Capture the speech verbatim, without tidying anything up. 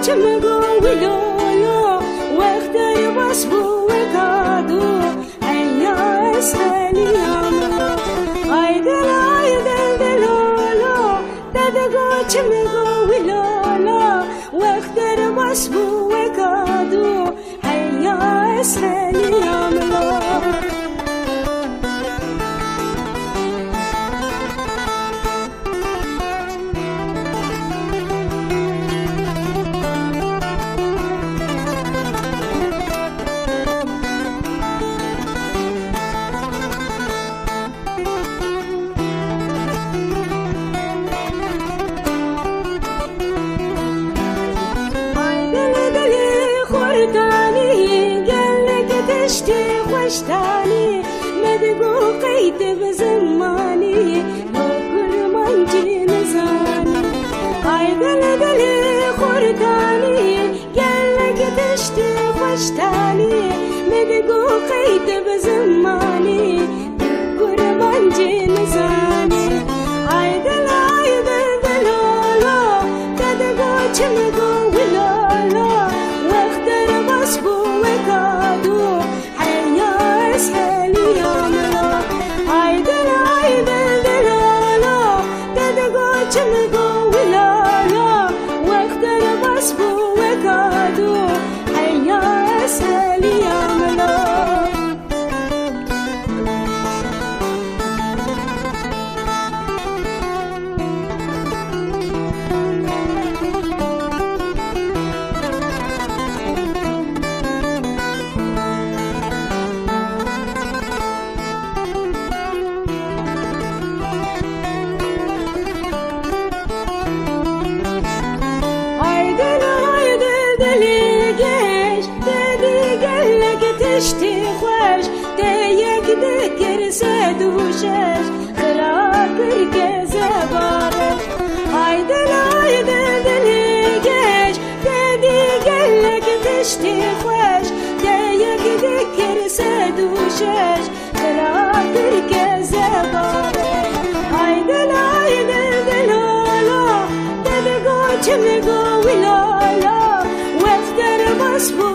Çim go wilo lo, wext derbas bû weka dû, heya ez xeliyam lo. Ay dil, ay dil, dilo lo, te digo çim go wilo lo, wext derbas bû weka dû, heya ez xeliyam lo. Ay dil, dilê xurtanî, gelek tiştê xweş tanî, me digo qey tu bi zimanî, kurmancî nizanî. Ay dil, dilê xurtanî, gelek tiştê xweş tanî, me digo qey tu bi zimanî, kurmancî nizanî. Ay dil, ay dil, dilo lo, te digo çim go wilo lo, wext derbas bû weka dû, heya ez xeliyam lo. Ay dil, ay dil, dilo lo, te digo çim go wilo lo, wext derbas bû weka dû, heya ez xeliyam lo. Ay dil, ay dil, dilê geş, te dî gelek tiştê xweş, te yek dikir sed û şeş, xira kir kezeba reş. Ay dil, ay dil, dilê geş, te dî gelek tiştê xweş, te yek dikir sed û şeş, xira kir kezeba reş. Ay dil, ay dil, dilo lo, te digo çim go wilo lo, wext derbas bû